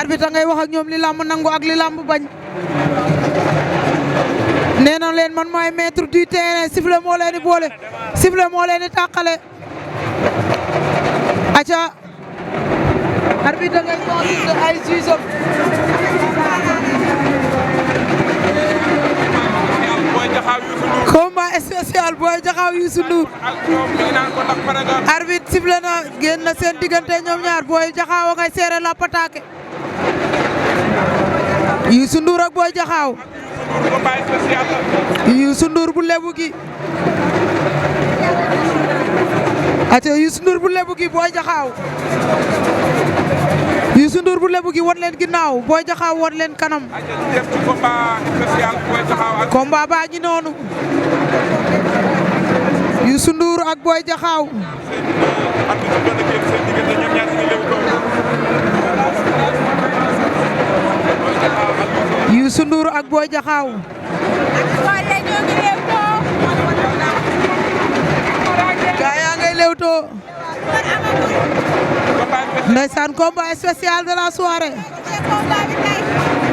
arbitre ngay wax ak ñoom li lamb nangu ak li lamb bañ nee na leen man maay maître du terrain sifflet moo leen di boole sifflet moo leen di tàqale aca arbitre ngay consulter ay juge combat spécial Boy Diakhao Youssou Ndour arbitre sifflé na génn na seen diggante ñoom ñaar Boy Diakhao ngay seere la pataake Youssou Ndour ak Boy Diakhao Youssou Ndour bu lebu gi ate Youssou Ndour bu lebu gi Boy Diakhao Youssou Ndour bu lebu gi won leen ginnaaw Boy Diakhao won leen kanam combat baa ngi noonu Youssou Ndour ak Boy Diakhao Youssou Ndour ak Boy Diakhao gaa yaa ngay lewtoo ndeysaan combat spécial de la soirée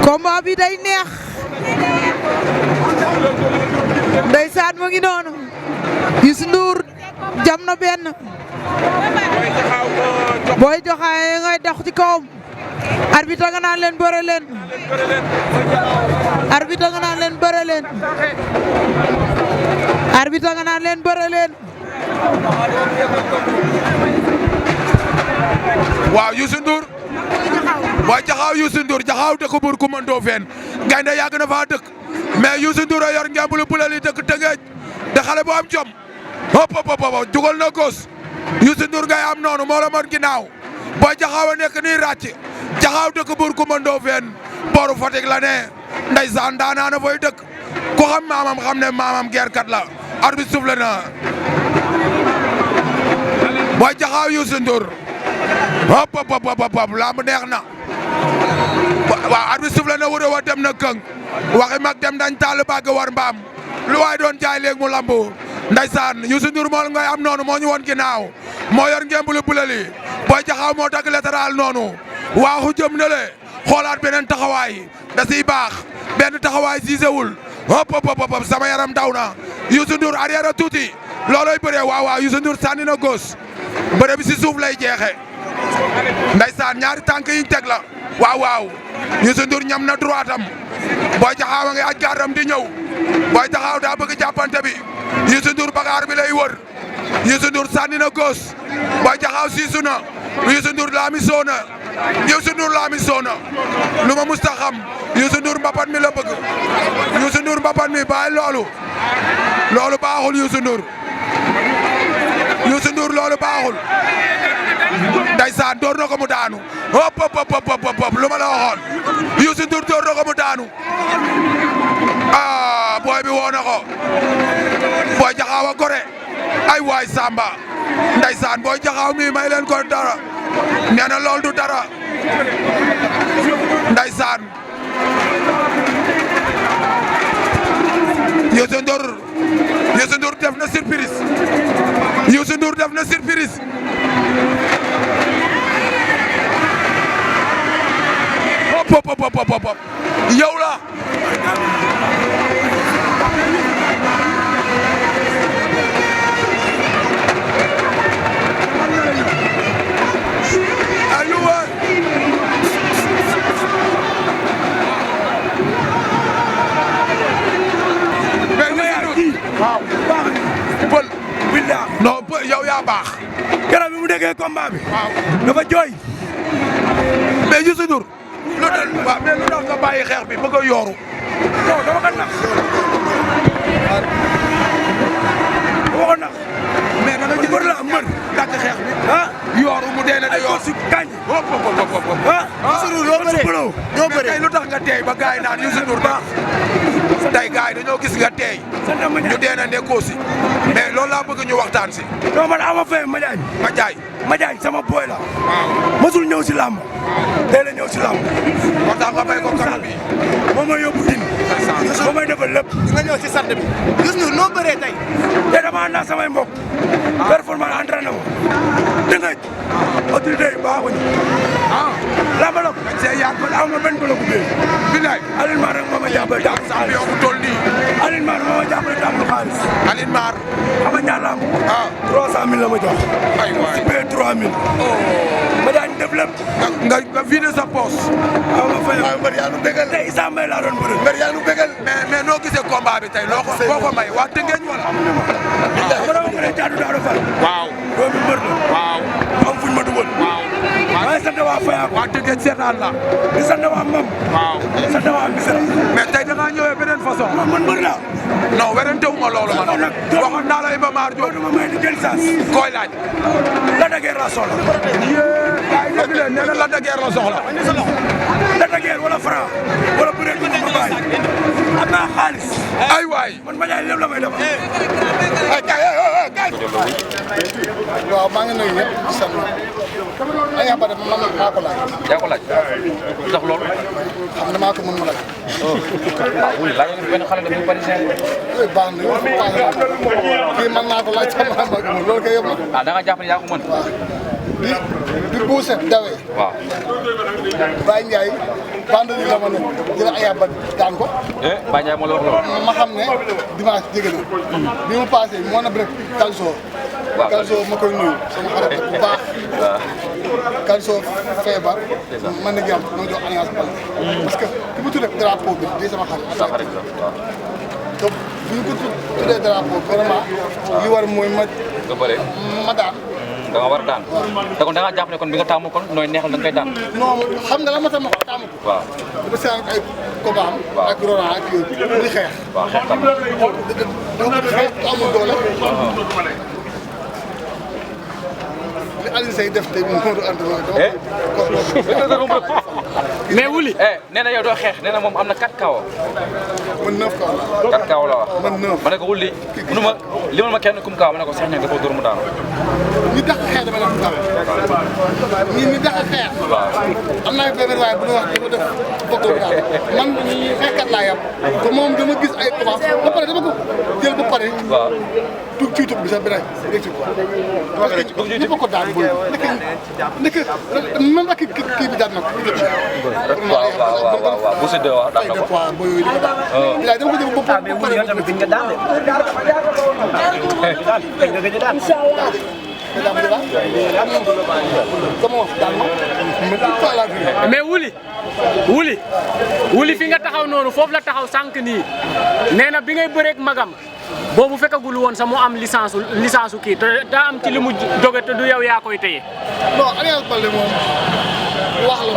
combat bi day neex ndeysaan mu ngi noonu Youssou Ndour jam na benn Boy Diakhao ngay dox ci kawam arbitre nga naan leen bëre leen arbitre nga naan leen bëre leen arbitre nga naan leen bëre leen waaw Youssou Ndour Boy Diakhao Youssou Ndour Diakhao dëkk Bour Coumba Ndoffène gaynde yàgg na faa dëkk mais Youssou Ndour a yor ngembulu bulali dëkk Tëngéej de xale bu am jom hop jugal na gos Youssou Ndour ngay am noonu moo la mën ginnaaw Boy Diakhao a nekk nii ràcc Diakhao dëkk Bour Coumba Ndoffène booru Fatick la ne ndeysaan daanaana fay dëkk ku xam maamam xam ne maamam geerkat la arbitre soufflé na Boy Diakhao Youssou Ndour hop lamb neex na waaw arbitre soufflé na wuro wa dem na këng waxi mag dem dañ taal bàgg war mbaam lu waay doon jaay léegi mu lambu ndeysaan Youssou Ndour moo ngay am noonu moo ñu woon ginnaaw moo yor ngembulu bulali Boy Diakhao moo dagg latéral noonu waaxu jëm na le xoolaat beneen taxawaay da siy baax benn taxawaay siisewul hop sama yaram daw na Youssou Ndour arrière tuuti looloy bëree waaw Youssou Ndour sànni na gauche bëre bi si suuf lay jeexe ndeysaan ñaari tànk yiñ teg la waaw Youssou Ndour ñam na droite am Boy Diakhao a ngi aj gardam di ñëw Boy Diakhao daa bëgg jàppante bi Youssou Ndour bagaar bi lay wër Youssou Ndour sànni na gauche Boy Diakhao siisu na Youssou Ndour laamisoo na Youssou Ndour laamisoo na lu ma musta xam Youssou Ndour mbapat mi la bëgg Youssou Ndour mbapat mi bàyyi loolu baaxul Youssou Ndour Youssou Ndour loolu baaxul ndeysaan door na ko mu daanu hop lu ma la waxoon Youssou Ndour door na ko mu daanu booy bi woo na ko Boy Diakhao a gore ay waay Samba ndeysaan Boy Diakhao mi may leen ko dara nee na lool du dara ndeysaan Youssou Ndour def na surprise Youssou Ndour def na surprise hop yow la aluwa waaw pël billah non yow yaa baax keroog bi mu déggee combat bi waaw dafa jooy mais Youssou Ndour lu dal waaw mais lu tax nga bàyyi xeex bi bëgg a yooru non dama ko nax mais da nga jël mbër la mbër dagg xeex bi yooru mu dee na de yooru si kañ hop Youssou Ndour loo bëree ñoo bëree lu tax nga teey ba gars yi naan Youssou Ndour tey gars yi dañoo gis nga teey ñu dee na nekkoo si mais loolu laa bëgg ñu waxtaan si non man ama fee Madiagne sama boy la masul ñëw si làmb tey la ñëw si làmb moo tax nga may ko kanam bi moom mooy yóbbu din moom mooy defal lépp nga ñëw si sart bi Youssou Ndour noo bëree tey te dama ànd ak samay mbokk performance entraîné wo dëngaj autorité yi baaxuñu làmb la yaat ba aw ma benn bële bu dee. bilaay Alioune Mar rek moo ma jàppale daan xaalis. champion bu toll nii Alioune Mar moo ma jàppale daan xaalis. Alioune Mar xam nga ñaata am. ah 300 000 la ma jox. ay waay si paie 3 000. ma daan def lépp. nga vidé sa poche waaw ma fay waaw mbër yaa nu bégal. tey Issa Mbaye laa doon bëre. mbër yaa nu bégal. mais noo gisee combat bi tey loo ko may waa Tëngéej wala ma dama bëre jaadu daado fal. waaw doomu mbër la. waaw am fuñ ma dugal. waaw maa ngi sant waa Fayaako. waa Tëngéej seetaan la di sant waa Mam. waaw di sant waa Misra. mais tey da ngaa ñëwee beneen façon man mbër laa. non werantewuma loolu man waxoon naa la Iba Mar Diop doo ma may di jël saas. koy laaj la dageer laa soxla. nee na la dageer la soxla la dageer wala franc wala bu dee dugub ma bàyyi. am naa xaalis. ay waay man ma jaay lépp la may defal. waaw maa ngi nuyu ñëpp di sant ay nga xam ne man maa ko laaj. yaa ko laaj lu tax loolu. xam ne maa ko mën mu laaj. waaw oui laaj nga benn xale bu parisien. baax na yow kii man naa ko laaj sama maa ko mën loolu kay yëpp la. ah da nga jàpp ne yaa ko mën. waaw bi buuset dawee. waaw. Baye Ndiaye vendredi la ma ne dina ay ba daan ko. Baye Ndiaye moo la wax loolu. ma xam ne dimanche jege na. bi mu passé moo na bëre Kalso. waaw Kalso ma koy nuyu sama xarit bu baax. Kalso feebar. man na jàmm ma jox alliance Baldé. parce que ki mu tuddee drapeau bi di sama xarit. sa xarit la waaw. donc bu ñu ko tuddee drapeau vraiment li war mooy nga bëre. ma daan. da nga war a daan. te kon da nga jàpp ne kon bi nga taamu kon nooy neexal da nga koy daan. non xam nga la ma tax ma ko taamu ko. waaw. dama seetlu ay kobaam. waaw ak Rona ak yooyu muy xeex. waaw xeex tam. dama ko xeex amul doole. li Alioune Seye def tey moom moo doon ànd mais wuli. nee na yow doo xeex nee na moom am na 4 kaw. man 9 kaw la. 4 kaw la wax. man 9. ma ne ko wuli. mënu ma limal ma kenn kum kaw ma ne ko Cheikh Niang dafa dóor mu daanu. ñi dàq xeex dama leen baax. ñi dàq xeex. waaw. am naa benn waay bu ñu wax dama def bokk daal man xeexkat laa yam. te moom dama gis ay combat ba pare dama ko jël ba pare. waaw. tuug ci bi sax bi rek rek ci ko. parce que ñëpp a ko daan booy nekk même ak kii bi daan na ko. waaw bu séddee waaw daan na ko. waaw booy yooyu di ko daan. waaw dama ko jël ba pare. mais wuli yow tamit nga daan de. nga gëj a daan. mais wuli fi nga taxaw noonu foofu la taxaw sànq nii nee na bi ngay bëreeg magam boobu fekkagul woon sax mu am licence kii te daa am ci li mu jóge te du yow yaa koy téye. non Alliance Baldé moom wax la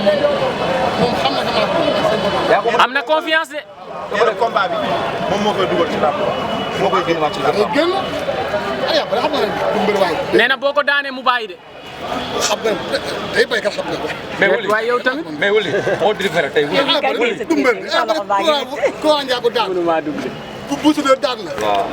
moom xam na sama am na confiance de. nee combat bi moom moo koy dugal ci làmb moo koy génn ci làmb. génn Alliance Baldé xam nga ne du mbir waay. nee na boo ko daanee mu bàyyi de. xam nga day béykat xam nga ko. mais wuli waaye yow tamit. mais wuli moo di rek tey wuli. du mbir bu Sudee daan la. waaw.